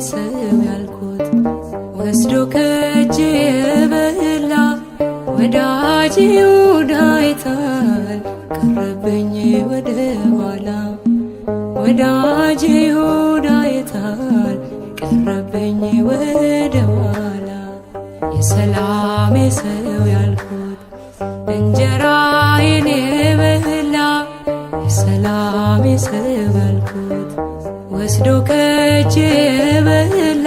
ሰው ያልኩት ወስዶ ከእጄ የበላ ወዳጄ ይሁዳ የታል? ቀረብኝ ወደ ኋላ። ወዳጄ ይሁዳ የታል? ቀረብኝ ወደ ኋላ። የሰላሜ ሰው ያልኩት እንጀራዬን የበላ፣ የሰላሜ ሰው ያልኩት ወስዶ ከእጄ የበላ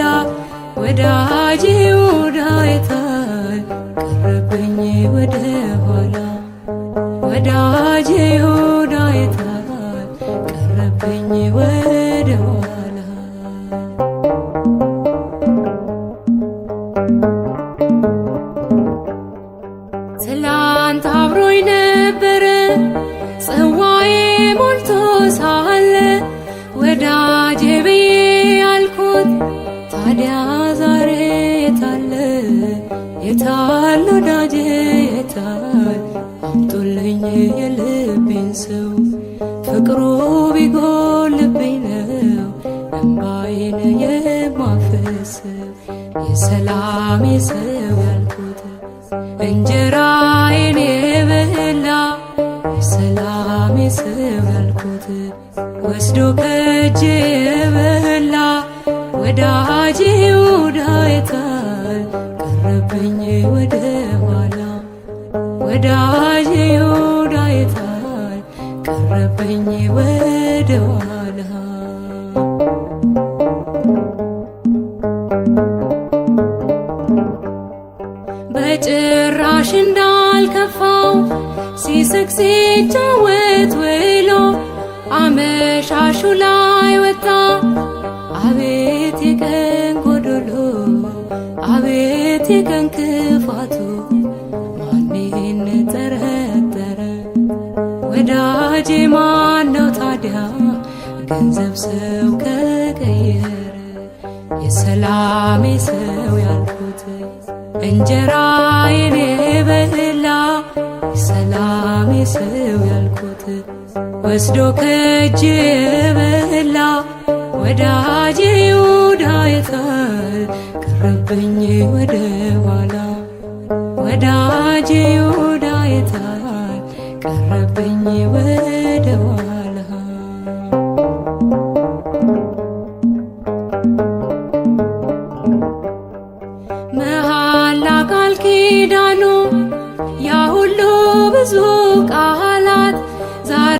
ወዳጄ ይሁዳ የታል? ቀረብኝ ወደ ኋላ። ወዳጄ ይሁዳ የታል? ቀረብኝ ወደ ኋላ። ትላንት አብሮኝ ነበረ ጽዋዬ ሞልቶ ሳለ፣ ወዳጄ ብዬ ያልኩት ታዲያ ዛሬ የታለ? የታል ወዳጄ የታል? አምጡልኝ የልቤን ሰው፣ ፍቅሩ ቢጎልብኝ ነው እምባዬን የማፈሰው። የሰላሜ ሰው ያልኩት እንጀራዬን የበላ፣ የሰላሜ ሰው ያልኩት ወስዶ ከእጄ የበላ ወዳጄ ይሁዳ የታል? ቀረብኝ ወደ ኋላ። ወዳጄ ይሁዳ የታል? ቀረብኝ ወደ ኋላ። በጭራሽ እንዳልከፋው ሲስቅ ሲጫወት ውሎ አመሻሹ ላይ ወጣ። አቤት የቀን ጎዶሎ፣ አቤት የቀን ክፋቱ፣ ማን ይህን ጠረጠረ? ወዳጄ ማነው ታዲያ ገንዘብ ሰው ከቀየረ? የሰላሜ ሰው ያልኩት እንጀራዬን የበላ፣ የሰላሜ ሰው ያልኩት ወስዶ ከእጄ የበላ ወዳጄ ይሁዳ የታል? ቀረብኝ ወደ ኋላ። ወዳጄ ይሁዳ የታል? ቀረብኝ ወደ ኋላ። መሐላ ቃል ኪዳኑ ያ ሁሉ ብዙ ቃሉ